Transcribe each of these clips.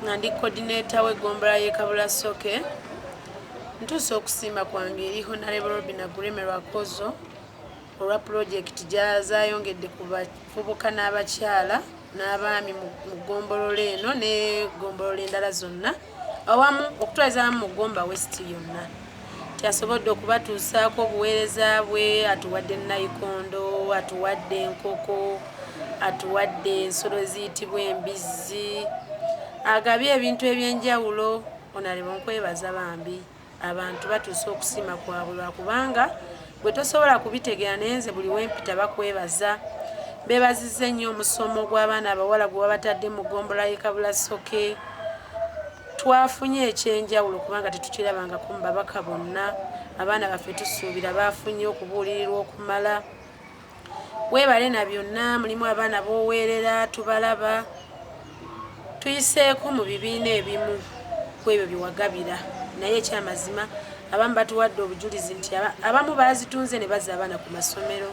Nga ndi coordinator w'eggombolola y'e Kabulasoke, ntuusa okusiima kwange eri Honorable Robinah Gureme Rwakozo olwa pulojekiti gy'azayongedde ku bavubuka n'abakyala n'abaami mu ggombolola eno n'eggombolola endala zonna awamu okutwaliza awamu mu Gomba West yonna. Nti asobodde okubatuusaako obuweereza bwe, atuwadde nayikondo, atuwadde enkoko, atuwadde ensolo eziyitibwa embizzi, agabye ebintu ebyenjawulo. Onalebo nkwebaza bambi, abantu batuuse okusiima kwabwe lwakubanga gwe tosobola kubitegeera, naye nze buli wempita bakwebaza. Beebazizza ennyo omusomo gw'abaana abawala gwe wabatadde mu ggombolola y'e Kabulasoke. Twafunye ekyenjawulo kubanga tetukirabangako mu babaka bonna. Abaana baffe tusuubira baafunye okubuulirirwa okumala. Weebale na byonna, mulimu abaana b'oweerera tubalaba. Tuyiseeko mu bibiina ebimu ku ebyo bye wagabira, naye ekyamazima abamu batuwadde obujulizi nti abamu baazitunze ne bazza abaana ku masomero,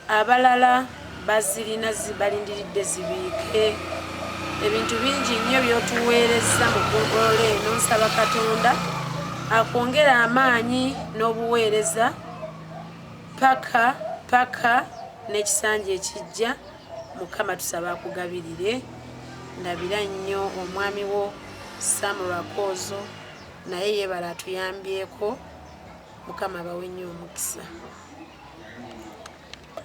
abalala bazirina balindiridde zibiike. Ebintu bingi nnyo by'otuweerezza mu ggombolola eno. Nsaba Katonda akwongere amaanyi n'obuweereza paka paka n'ekisanja ekijja. Mukama tusaba akugabirire. Ndabira nnyo omwami wo Sam Rwakozo, naye yeebale atuyambyeko. Mukama abawe nnyo omukisa.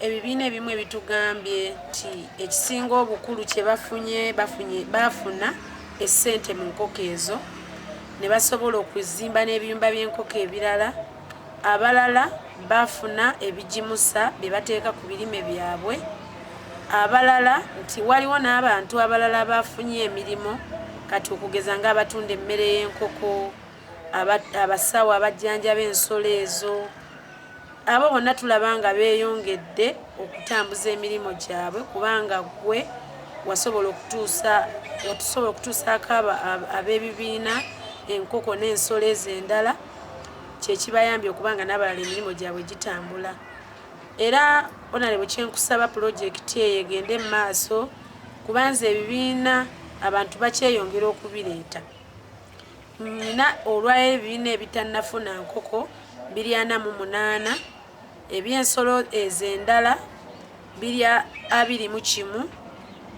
Ebibiina ebimu ebitugambye nti ekisinga obukulu kye bafunye, baafuna essente mu nkoko ezo ne basobola okuzimba n'ebiyumba by'enkoko ebirala. Abalala bafuna ebigimusa bye bateeka ku birime byabwe. Abalala nti waliwo n'abantu abalala abafunye emirimu kati, okugeza ng'abatunda emmere y'enkoko, abasawo abajjanjaba ensolo ezo. Abo bonna tulaba nga beeyongedde okutambuza emirimu gyabwe kubanga ggwe wasobola okutuusa watusobola okutuusaako ab'ebibiina enkoko n'ensolo ezo endala, kyekibayambye okuba nga n'abalala emirimu gyabwe gitambula. Era Honorable, kyenkusaba, pulojekiti eyo egende mu maaso, kubanza ebibiina abantu bakyeyongera okubireeta. Nina olwayo ebibiina ebitannafuna nkoko biri 48, ebyensolo ezo endala biri 21.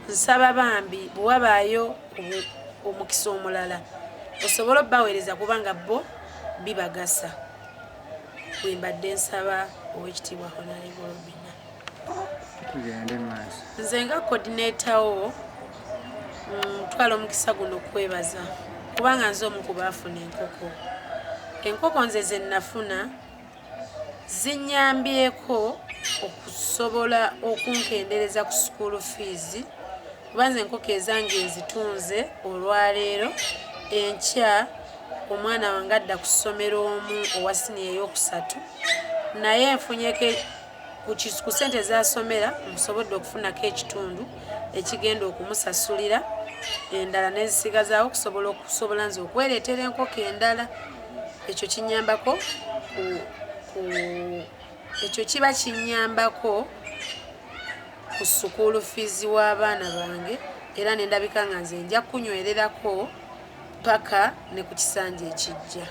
Nsaba bambi bwe wabaayo omukisa omulala osobole obbaweereza kubanga bo bibagasa. Bwe mbadde nsaba, Owekitiibwa Honorable Robinah. Tugende maaso. Nze nga coordinator wo ntwala omukisa guno okwebaza kubanga nze omu ku baafuna enkoko. Enkoko nze ze nafuna zinyambyeko okusobola okunkendereza ku school fees, kuba nze enkoko ezange nzitunze olwaleero, enkya omwana wange adda ku ssomero omu owa siniya eyokusatu, naye nfunyeko ku ssente ezasomera, nsobodde okufunako ekitundu ekigenda okumusasulira, endala nenzisigazaawo okusobola nze okwereetera enkoko endala. Ekyo kinyambako ku ekyo kiba kinyambako ku sukuulu fiizi w'abaana bange, era nendabika nga nze nja kunywererako paka ne ku kisanja ekijja.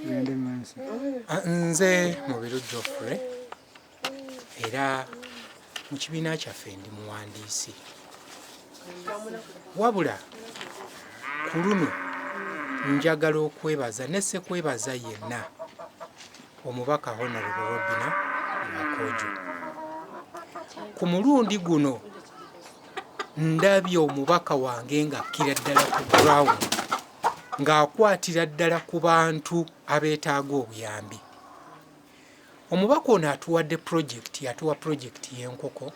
Tugende maaso. Nze Mubiru Geoffrey, era mu kibiina kyaffe ndi muwandiisi. Wabula ku luno njagala okwebaza ne ssekwebaza yenna omubaka Honorable Robinah Rwakojo. Ku mulundi guno ndabye omubaka wange ng'akkira ddala ku ground, ng'akwatira ddala ku bantu abeetaaga obuyambi. Omubaka ono atuwadde project, yatuwa project y'enkoko,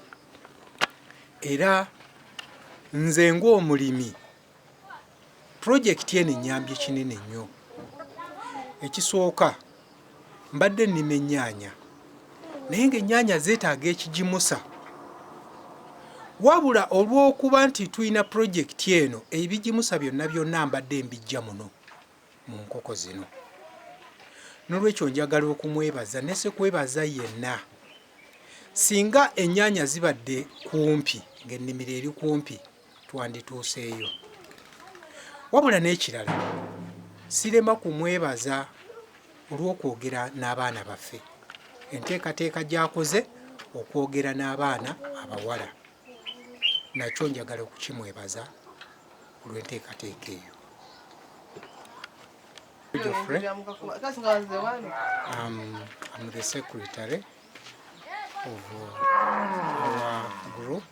era nze ng'omulimi project eno ennyambye kinene nnyo. Ekisooka, mbadde nnima ennyaanya, naye ng'ennyaanya zeetaaga ekigimusa. Wabula olw'okuba nti tulina pulojekiti eno, ebigimusa byonna byonna mbadde mbijja muno mu nkoko zino. Noolwekyo njagala okumwebaza ne ssekwebaza yenna. Singa ennyaanya zibadde kumpi, ng'ennimiro eri kumpi, twandituuseeyo. Wabula n'ekirala, sirema kumwebaza olw'okwogera n'abaana baffe, enteekateeka gy'akoze okwogera n'abaana abawala, nakyo njagala okukimwebaza olw'enteekateeka eyo. Geoffrey, I'm the secretary of our group,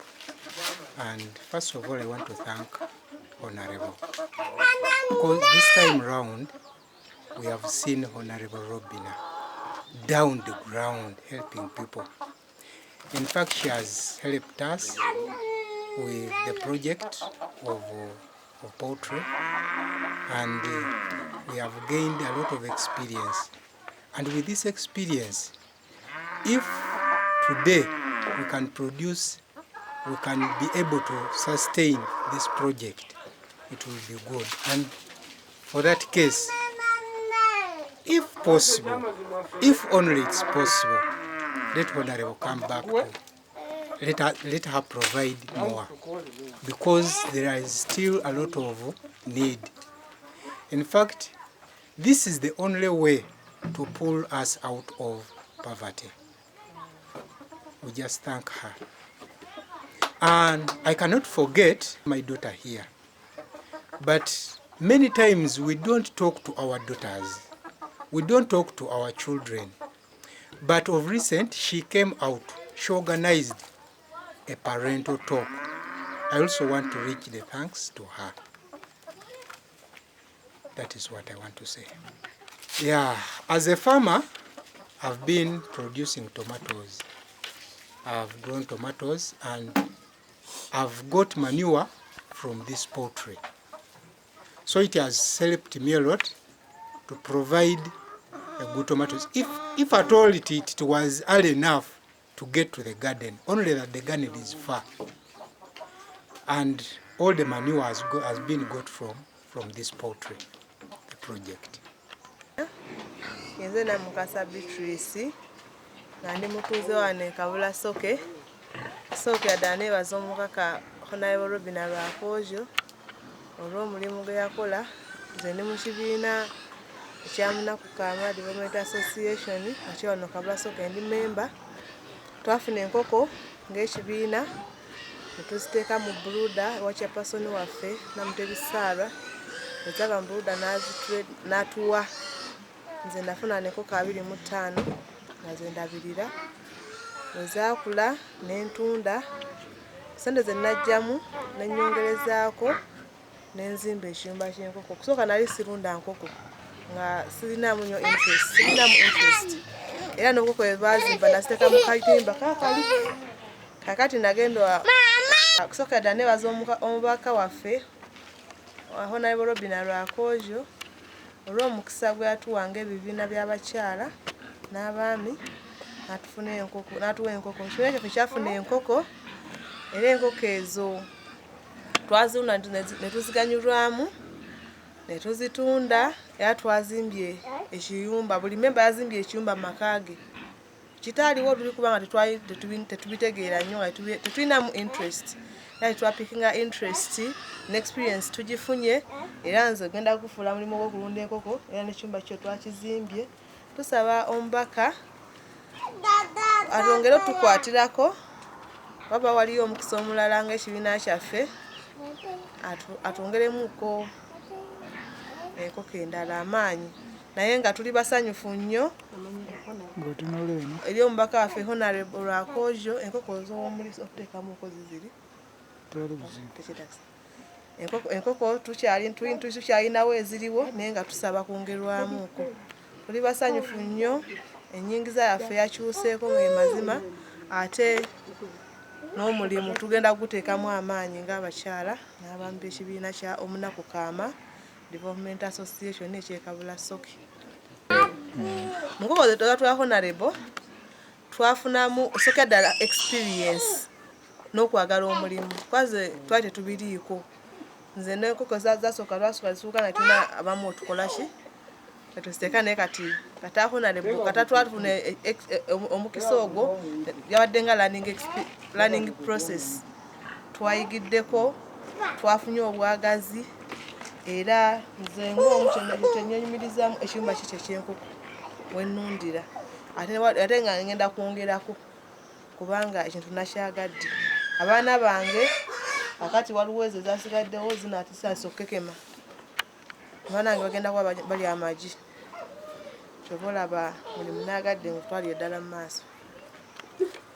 and first of all I want to thank Honorable, because this time round we have seen Honorable Robinah down the ground helping people. In fact, she has helped us with the project of poultry, and we have gained a lot of experience. And with this experience, if today we can produce, we can be able to sustain this project, it will be good. And for that case, if possible, if only it's possible, let Honorable come back to, let her provide more, because there is still a lot of need. In fact, this is the only way to pull us out of poverty. We just thank her. And I cannot forget my daughter here. But many times we don't talk to our daughters. We don't talk to our children. But of recent, she came out. She organized a parental talk. I also want to reach the thanks to her. That is what I want to say. Yeah, as a farmer, I've been producing tomatoes. I've grown tomatoes and I've got manure from this poultry. So it has helped me a lot to provide a good tomatoes. If at all it was early enough to get to the garden, only that the garden is far. And all the manure has been got from this poultry, the project. Nze Namukasa Beatrice, nga ndi mutuuze wano e Kabula Soke. Sookera ddala neebaza omubaka Honorable Robinah Rwakoojo olw'omulimu gwe yakola. Nze ndi mu kibiina ekya Munaku Kaama Development Association nga wano Kabula Soke, ndi memba. Twafuna enkoko ng'ekibiina ne tuziteeka mu brooder ewa chairperson waffe Namutebi Sarah. Bwe zava mu brooder n'atuwa. Nze nafuna enkoko 25 nga ze ndabirira. Bwe zaakula ne ntunda, ssente ze naggyamu ne nnyongerezaako ne nzimba ekiyumba ky'enkoko. Okusooka nali sirunda nkoko, nga sirinaamu nnyo interest, sirinaamu interest, era n'obukoko bwe baazimba naziteeka mu katimba kaakali. Kaakati nagenda okusookera ddala neebaza omubaka waffe Honorable Robinah Rwakoojo olw'omukisa gwe yatuwa ng'ebibiina by'abakyala n'abaami, n'atufuna enkoko, n'atuwa enkoko. Ekibiina kyaffe kyafuna enkoko, era enkoko ezo twazirunda ne tuziganyulwamu ne tuzitunda, era twazimbye ekiyumba. Buli memba yazimbye ekiyumba mu maka ge. Kitaaliwo tuli kubanga tetubitegeera nnyo, nga tetulinamu interest, era tetwapickinga interest. Ne experience tugifunye, era nze genda kufuula mulimu gw'okulunda enkoko, era n'ekiyumba kyo twakizimbye. Tusaba omubaka atwongere otukwatirako, waba waliyo omukisa omulala ng'ekibiina kyaffe, atwongeremuko enkoko endala amaanyi, naye nga tuli basanyufu nnyo Ng'otunula eno. eri omubaka waffe Honorable Rwakoojo. Enkoko z'omulisa okuteekamuko ziziri. Tewali buzibu. Tekyetagisa. Enkoko tukyalinawo eziriwo, naye nga tusaba kwongerwamuko. Tuli basanyufu nnyo, ennyingiza yaffe yakyuseeko ng'emazima, ate n'omulimu tugenda guteekamu amaanyi ng'abakyala n'abaami b'ekibiina kya Omunaku Kaama Development Association ekyekabula Soke. Mu nkoko ze twa Honorable twafunamu soka ddala experience n'okwagala omulimu, kwaze twali tetubiriiko. Nze n'enkoko zasooka, twasooka zituuka nga tulina abamu otukola ki. Tetuziteeka, naye kati kata honorable kata twafuna omukisa ogwo, yabadde nga learning process. Twayigiddeko, twafunye obwagazi, era nze ng'omu kyenyenyumirizaamu ekiyumba kikyo ekyenkoko wennundira, ate nga ngenda kwongerako kubanga ekintu nakyagadde. Abaana bange akati waliwo ezo ezasigaddewo zinaatandise okukekema. Abaana bange bagenda kuba balya amagi. Kyova olaba mulimu naagadde ngutwalire ddala mu maaso.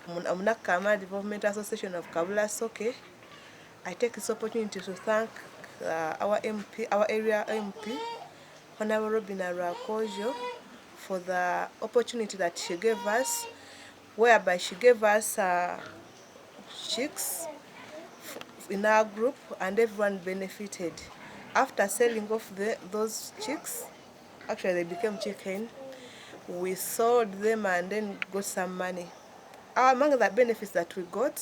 Omunakama Development Association of Kabula Soke, I take this opportunity to thank our MP, our area MP, Honorable Robinah Rwakoojo, for the opportunity that she gave us, whereby she gave us chicks in our group and everyone benefited. After selling off those chicks, actually they became chicken, we sold them and then got some money. Among the benefits that we got,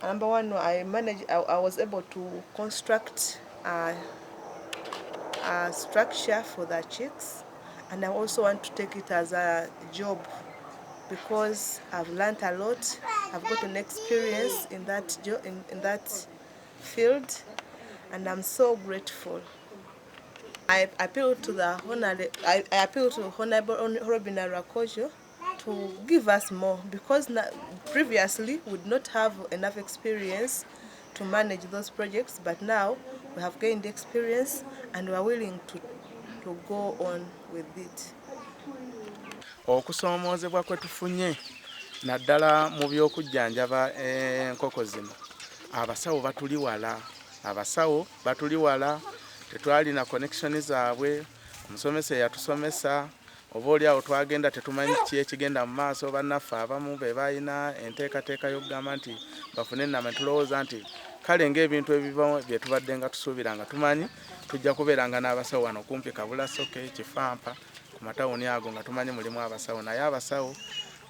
number one, I was able to construct a structure for the chicks, and I also want to take it as a job because I've learned a lot. I've got an experience in that field, and I'm so grateful. I appeal to Honorable Robinah Rwakoojo to give us more, because previously we did not have enough experience to manage those projects, but now we have gained experience and we are willing to go on with it. Okusoomoozebwa kwe tufunye naddala mu by'okujjanjaba enkoko zino, abasawo batuli wala, abasawo batuli wala, tetwalina connection zaabwe. Omusomesa eyatusomesa oba oli awo twagenda tetumanyi ki ekigenda mu maaso. Bannaffe abamu be balina enteekateeka y'okugamba nti bafune ennama, tulowooza nti kale ng'ebintu ebiva bye tubadde nga tusuubira nga tumanyi tujja kubeeranga n'abasawo wano kumpi, Kabulasoke, Kifampa, ku matawuni ago nga tumanyi mulimu abasawo, naye abasawo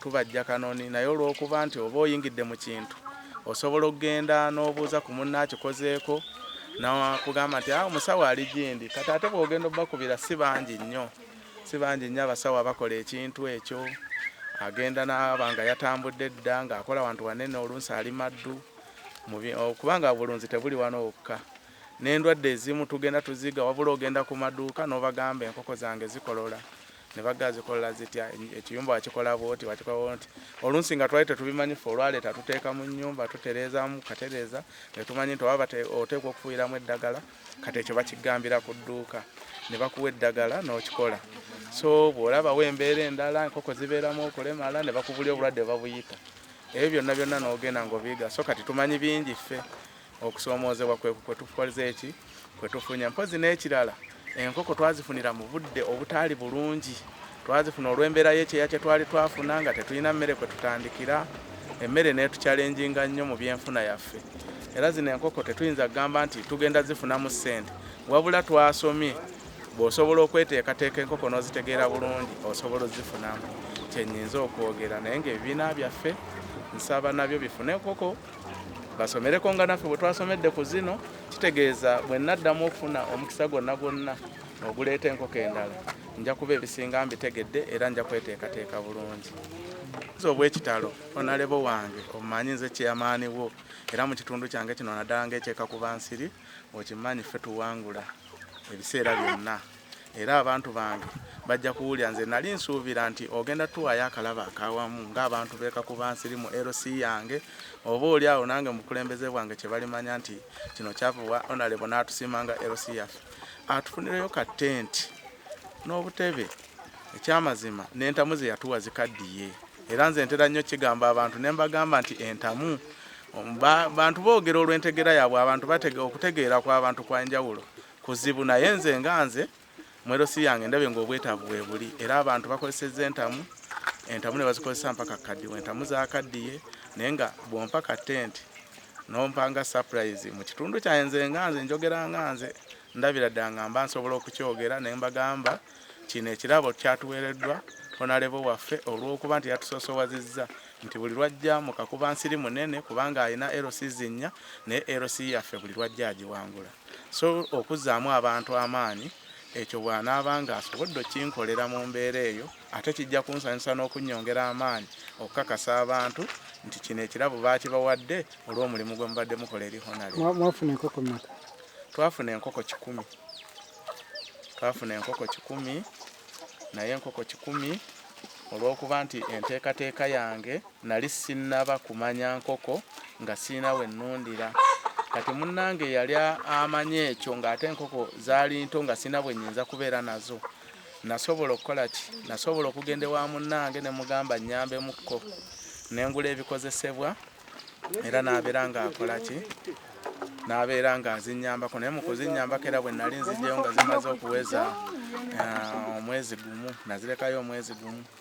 tubajja Kanoni. Naye olw'okuba nti oba oyingidde mu kintu, osobola okugenda n'obuuza ku munne akikozeeko nakugamba nti, "Ah, omusawo ali gindi." Kati ate bw'ogenda obbakubira, si bangi nnyo, si bangi nnyo abasawo abakola ekintu ekyo. Agenda n'aba nga yatambudde dda ng'akola wantu wanene, oluusi ali maddu, kubanga obulunzi tebuli wano wokka, n'endwadde ezimu tugenda tuziga. Wabula ogenda ku maduuka n'obagamba, "Enkoko zange zikolola," ne bagaa, "Zikolola zitya? Ekiyumba wakikola bwoti, wakikola bwoti?" Oluusi nga twali tetubimanyi ffe, olwaleeta tuteeka mu nnyumba, tutereezaamu katereeza, ne tumanyi nti oba oteekwa okufuuyiramu eddagala. Kati ekyo bakigambira ku dduuka ne bakuwa eddagala n'okikola. So bw'olabawo embeera endala, enkoko zibeeramu okulemala, ne bakubulya obulwadde babuyita, ebyo byonna byonna n'ogenda ng'obiyiga. So kati tumanyi bingi ffe. Okusoomoozebwa kwe tukoze eki kwe tufunye. Mpozi n'ekirala, enkoko twazifunira mu budde obutaali bulungi. Twazifuna olw'embeera y'ekyeya kye twali twafuna nga tetulina mmere kwe tutandikira, emmere n'etukyalenjinga nnyo mu byenfuna yaffe. Era zino enkoko tetuyinza kugamba nti tugenda zifunamu ssente, wabula twasomye bw'osobola okweteekateeka enkoko n'ozitegeera bulungi, osobola ozifunamu. Kyenyinza okwogera, naye ng'ebibiina byaffe nsaba nabyo bifune enkoko basomereko nga naffe bwe twasomedde ku zino. Kitegeeza bwe naddamu okufuna omukisa gwonna gwonna oguleeta enkoko endala, nja kuba ebisinga mbitegedde era nja kweteekateeka bulungi. Nze obwekitalo, honorable wange, omumanyi nze chairman wo, era mu kitundu kyange kino naddala ng'ekyekakubansiri, okimanyi ffe tuwangula ebiseera byonna, era abantu bange bajja kuwulira. Nze nali nsuubira nti ogenda tuwaayo akalabo akawamu ng'abantu beekakubansiri mu LC yange, oba oli awo nange mu bukulembeze bwange kye balimanya nti kino kyava wa honorable n'atusiima nga LC yaffe, atufunireyo ka tenti n'obutebe. Ekyamazima, n'entamu ze yatuwa zikaddiye, era nze ntera nnyo kigamba abantu ne mbagamba nti entamu bantu boogera olw'entegeera yaabwe. Abantu batege okutegeera kw'abantu kwa njawulo kuzibu, naye nze nga nze mu LC yange ndabye ng'obwetaavu bwe buli, era abantu bakozesezza entamu, entamu ne bazikozesa mpaka kaddiwe, entamu zakaddiye. Naye nga bw'ompa ka tenti n'ompa nga surprise mu kitundu kyange, nze nga nze njogera nga nze ndabira ddala nga mba nsobola okukyogera ne mbagamba kino ekirabo kyatuweereddwa honorable waffe olw'okuba nti yatusoosowazizza nti buli lwajja mu kakubansiri munene, kubanga alina LC zinnya, naye LC yaffe buli lwajja agiwangula. So okuzzaamu abantu amaanyi. Ekyo bw'anaaba nga asobodde okinkolera mu mbeera eyo, ate kijja kunsanyusa n'okunnyongera amaanyi okukakasa abantu nti kino ekirabo baakibawadde olw'omulimu gwe mubadde mukola eri Honorable. Mwafuna enkoko mmeka? Twafuna enkoko 100. Twafuna enkoko 100, naye enkoko 100 olw'okuba nti enteekateeka yange nali sinnaba kumanya nkoko nga sirina we nnundira. Kati munnange yali amanyi ekyo ng'ate enkoko zaali nto nga sirina bwe nnyinza kubeera nazo. Nasobola okukola ki? Nasobola okugenda ewa munnange ne mugamba nnyambemukko ne ngula ebikozesebwa era n'abeera ng'akola ki? N'abeera ng'azinnyambako, naye mu kuzinnyambako era bwe nali nzigyeyo nga zimaze okuweza omwezi gumu, nazirekayo omwezi gumu.